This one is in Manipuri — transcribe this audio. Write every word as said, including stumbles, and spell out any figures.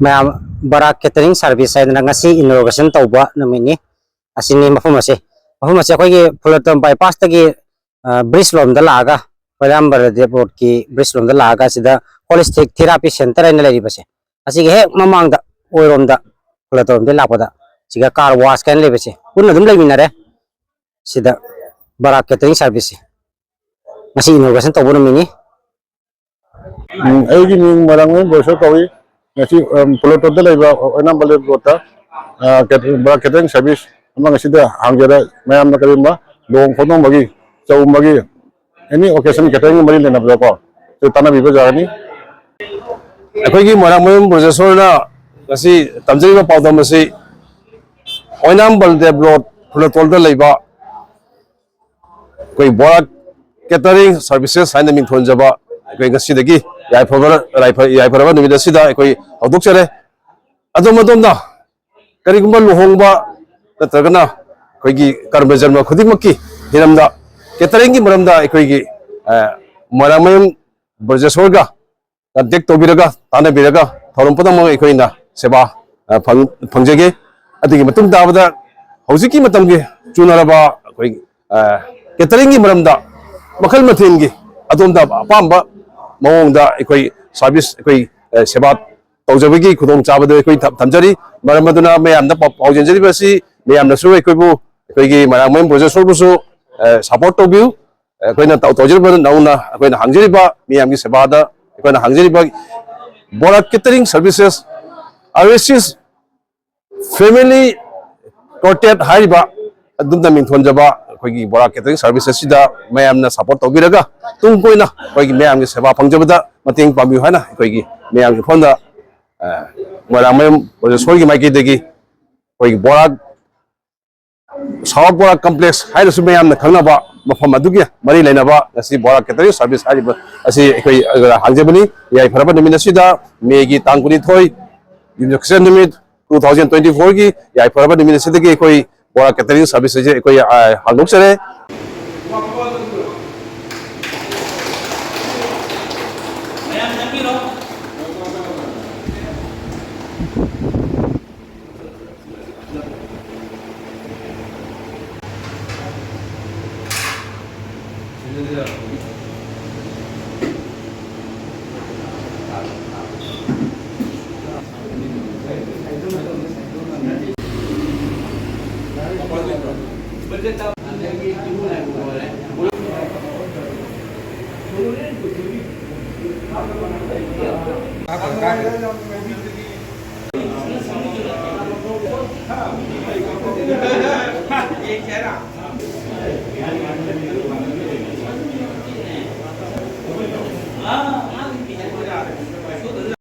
ꯃꯌꯥꯝ, ꯕꯔꯥꯛ ꯀꯦꯇꯔꯤꯡ ꯁꯥꯔꯚꯤꯁ ꯍꯥꯏꯗꯅ ꯉꯁꯤ ꯏꯅꯣꯒ꯭ꯔꯦꯁꯟ ꯇꯧꯕ ꯅꯨꯃꯤꯠꯅꯤ꯫ ꯑꯁꯤꯅꯤ ꯃꯐꯝ ꯑꯁꯦ꯫ ꯃꯐꯝ ꯑꯁꯦ ꯑꯩꯈꯣꯏꯒꯤ ꯐꯨꯂꯇꯣꯝ ꯕꯥꯏꯄꯥꯁꯇꯒꯤ, ꯑ, ꯕ꯭ꯔꯤꯖ ꯂꯣꯝꯗ ꯂꯥꯛꯑꯒ, ꯀꯣꯏꯂꯥꯝ ꯕꯂꯗꯦꯕ ꯔꯣꯗꯀꯤ ꯕ꯭ꯔꯤꯖ ꯂꯣꯝꯗ ꯂꯥꯛꯑꯒ ꯁꯤꯗ ꯍꯣꯂꯤꯁꯇꯤꯛ ꯊꯦꯔꯥꯄꯤ ꯁꯦꯟꯇꯔ ꯍꯥꯏꯅ ꯂꯩꯔꯤꯕꯁꯦ, ꯑꯁꯤꯒꯤ ꯍꯦꯛ ꯃꯃꯥꯡꯗ ꯑꯣꯏꯔꯣꯝꯗ, ꯐꯨꯂꯇꯣꯝꯗꯒꯤ ꯂꯥꯛꯄꯗ, ꯁꯤꯒ ꯀꯥꯔ ꯋꯥꯁ ꯀꯥꯏꯅ ꯂꯩꯕꯁꯦ ꯄꯨꯟꯅ ꯑꯗꯨꯝ ꯂꯩꯃꯤꯟꯅꯔꯦ꯫ ꯁꯤꯗ ꯕꯔꯥꯛ ꯀꯦꯇꯔꯤꯡ ꯁꯥꯔꯚꯤꯁꯁꯦ ꯉꯁꯤ ꯏꯅꯣꯒ꯭ꯔꯦꯁꯟ ꯇꯧꯕ ꯅꯨꯃꯤꯠꯅꯤ꯫ ꯎꯝ, ꯑꯩꯒꯤ ꯃꯤꯡ ꯃꯣꯏꯔꯥꯡꯃꯌꯨꯝ ꯕ꯭ꯔꯣꯁꯔ ꯀꯧꯏ꯫ ꯉꯁꯤ, ꯎꯝ, ꯄꯣꯂꯣꯇꯣꯟꯗ ꯂꯩꯕ ꯑꯣꯏꯅꯥꯝ ꯕꯂꯦ ꯔꯣꯗꯇ, ꯑ, ꯀꯦꯇ-, ꯕꯔꯥ ꯀꯦꯇꯔꯤꯡ ꯁꯥꯔꯚꯤꯁ ꯑꯃ ꯉꯁꯤꯗ ꯍꯥꯡꯖꯔꯦ꯫ ꯃꯌꯥꯝꯅ ꯀꯔꯤꯒꯨꯝꯕ ꯂꯨꯍꯣꯡ ꯈꯣꯡꯗꯣꯡꯕꯒꯤ, ꯆꯥꯛꯎꯝꯕꯒꯤ, ꯑꯦꯅꯤ ꯑꯣꯀꯦꯖꯟ ꯀꯦꯇꯔꯤꯡꯒ ꯃꯔꯤ ꯂꯩꯅꯕꯗꯀꯣ, ꯁꯤ ꯇꯥꯟꯅꯕꯤꯕ ꯌꯥꯒꯅꯤ꯫ ꯑꯩꯈꯣꯏꯒꯤ ꯃꯣꯏꯔꯥꯡꯃꯌꯨꯝ ꯕ꯭ꯔꯣꯖꯦꯁꯣꯔꯅ ꯉꯁꯤ ꯇꯝꯖꯔꯤꯕ ꯄꯥꯎꯗꯝ ꯑꯁꯤ ꯑꯣꯏꯅꯥꯝ ꯕꯂꯗꯦꯕ ꯔꯣꯗ, ꯐꯨꯂꯇꯣꯜꯗ ꯂꯩꯕ ꯑꯩꯈꯣꯏ ꯕꯣꯔꯥ ꯀꯦꯇꯔꯤꯡ ꯁꯥꯔꯚꯤꯁꯦꯁ ꯍꯥꯏꯅ ꯃꯤꯡꯊꯣꯟꯖꯕ ꯑꯩꯈꯣꯏ ꯉꯁꯤꯗꯒꯤ ꯌꯥꯏꯐꯕ-, ꯌꯥꯏꯐ-, ꯌꯥꯏꯐꯔꯕ ꯅꯨꯃꯤꯠ ꯑꯁꯤꯗ ꯑꯩꯈꯣꯏ ꯍꯧꯗꯣꯛꯆꯔꯦ꯫ ꯑꯗꯣꯝ ꯑꯗꯣꯝꯅ ꯀꯔꯤꯒꯨꯝꯕ ꯂꯨꯍꯣꯡꯕ ꯅꯠꯇ꯭ꯔꯒꯅ ꯑꯩꯈꯣꯏꯒꯤ ꯀꯔꯃ ꯖꯔꯃ ꯈꯨꯗꯤꯡꯃꯛꯀꯤ ꯍꯤꯔꯝꯗ ꯀꯦꯇꯔꯤꯡꯒꯤ ꯃꯔꯝꯗ ꯑꯩꯈꯣꯏꯒꯤ, ꯑ, ꯃꯣꯏꯔꯥꯡꯃꯌꯨꯝ ꯕ꯭ꯔꯖꯦꯁꯣꯔꯒ ꯀꯟꯇꯦꯛ ꯇꯧꯕꯤꯔꯒ, ꯇꯥꯟꯅꯕꯤꯔꯒ ꯊꯧꯔꯝ ꯄꯨꯝꯅꯃꯛ ꯑꯩꯈꯣꯏꯅ ꯁꯦꯕꯥ, ꯑ, ꯐꯪ-, ꯐꯪꯖꯒꯦ꯫ ꯑꯗꯨꯒꯤ ꯃꯇꯨꯡ ꯇꯥꯕꯗ ꯍꯧꯖꯤꯛꯀꯤ ꯃꯇꯝꯒꯤ ꯆꯨꯅꯔꯕ ꯑꯩꯈꯣꯏ, ꯑ, ꯀꯦꯇꯔꯤꯡꯒꯤ ꯃꯔꯝꯗ ꯃꯈꯜ ꯃꯊꯦꯜꯒꯤ ꯑꯗꯣꯝꯗ ꯑꯄꯥꯝꯕ ꯃꯑꯣꯡꯗ ꯑꯩꯈꯣꯏ ꯁꯥꯔꯚꯤꯁ, ꯑꯩꯈꯣꯏ, ꯑ, ꯁꯦꯕꯥ ꯇꯧꯖꯕꯒꯤ ꯈꯨꯗꯣꯡꯆꯥꯕꯗꯨ ꯑꯩꯈꯣꯏ ꯊꯝ-, ꯊꯝꯖꯔꯤ꯫ ꯃꯔꯝ ꯑꯗꯨꯅ ꯃꯌꯥꯝꯗ ꯄꯥꯎ, ꯄꯥꯎ ꯆꯦꯟꯖꯔꯤꯕ ꯑꯁꯤ ꯃꯌꯥꯝꯅꯁꯨ ꯑꯩꯈꯣꯏꯕꯨ, ꯑꯩꯈꯣꯏꯒꯤ ꯃꯣꯏꯔꯥꯡꯃꯌꯨꯝ ꯕ꯭ꯔꯣꯖꯦꯁꯣꯔꯕꯨꯁꯨ, ꯑ, ꯁꯄꯣꯔꯠ ꯇꯧꯕꯤꯌꯨ꯫ ꯑꯩꯈꯣꯏꯅ ꯇꯧ-, ꯇꯧꯖꯔꯤꯕ ꯅꯧꯅ ꯑꯩꯈꯣꯏꯅ ꯍꯥꯡꯖꯔꯤꯕ ꯃꯤꯌꯥꯝꯒꯤ ꯁꯦꯕꯥꯗ ꯑꯩꯈꯣꯏꯅ ꯍꯥꯡꯖꯔꯤꯕ ꯕꯣꯔꯥ ꯀꯦꯇꯔꯤꯡ ꯁꯥꯔꯚꯤꯁꯦꯁ, ꯑꯣꯌꯦꯁꯤꯁ ꯐꯦꯃꯤꯂꯤ ꯀꯣꯔꯇꯦꯠ ꯍꯥꯏꯔꯤꯕ ꯑꯗꯨꯝꯅ ꯃꯤꯡꯊꯣꯟꯖꯕ ꯑꯩꯈꯣꯏꯒꯤ ꯕꯣꯔꯥ ꯀꯦꯇꯔꯤꯡ ꯁꯥꯔꯚꯤꯁ ꯑꯁꯤꯗ ꯃꯌꯥꯝꯅ ꯁꯄꯣꯔꯠ ꯇꯧꯕꯤꯔꯒ ꯇꯨꯡ ꯀꯣꯏꯅ ꯑꯩꯈꯣꯏꯒꯤ ꯃꯌꯥꯝꯒꯤ ꯁꯦꯕꯥ ꯐꯪꯖꯕꯗ ꯃꯇꯦꯡ ꯄꯥꯡꯕꯤꯌꯨ ꯍꯥꯏꯅ ꯑꯩꯈꯣꯏꯒꯤ ꯃꯌꯥꯝꯒꯤ ꯐꯣꯟꯗ, ꯑ, ꯃꯣꯏꯔꯥꯡꯃꯌꯨꯝ ꯕ꯭ꯔꯣꯖꯦꯁꯣꯔꯒꯤ ꯃꯥꯏꯀꯩꯗꯒꯤ ꯑꯩꯈꯣꯏꯒꯤ ꯕꯣꯔꯥ ꯁꯥꯎꯠ ꯕꯣꯔꯥ ꯀꯝꯄ꯭ꯂꯦꯛꯁ ꯍꯥꯏꯅꯁꯨ ꯃꯌꯥꯝꯅ ꯈꯪꯅꯕ ꯃꯐꯝ ꯑꯗꯨꯒꯤ ꯃꯔꯤ ꯂꯩꯅꯕ ꯉꯁꯤ ꯕꯣꯔꯥ ꯀꯦꯇꯔꯤꯡ ꯁꯥꯔꯚꯤꯁ ꯍꯥꯏꯔꯤꯕ ꯑꯁꯤ ꯑꯩꯈꯣꯏ ꯍꯥꯡꯖꯕꯅꯤ꯫ ꯌꯥꯏꯐꯔꯕ ꯅꯨꯃꯤꯠ ꯑꯁꯤꯗ, ꯃꯦꯒꯤ ꯇꯥꯡ ꯀꯨꯟꯅꯤꯊꯣꯏ, ꯌꯨꯝꯖꯀꯩꯁ ꯅꯨꯃꯤꯠ, ꯇꯨ ꯊꯥꯎꯖꯟ ꯇ꯭ꯋꯦꯟꯇꯤ ꯐꯣꯔꯒꯤ ꯌꯥꯏꯐꯔꯕ ꯅꯨꯃꯤꯠ ꯑꯁꯤꯗꯒꯤ ꯑꯩꯈꯣꯏ ꯕꯣꯔꯥ ꯀꯦꯇꯔꯤꯡ ꯁꯥꯔꯚꯤꯁ ꯑꯁꯤ ꯑꯩꯈꯣꯏ, ꯑ, ꯍꯥꯡꯗꯣꯛꯆꯔꯦ꯫ ꯌꯦꯡꯁꯦ ꯍꯥꯏꯔ?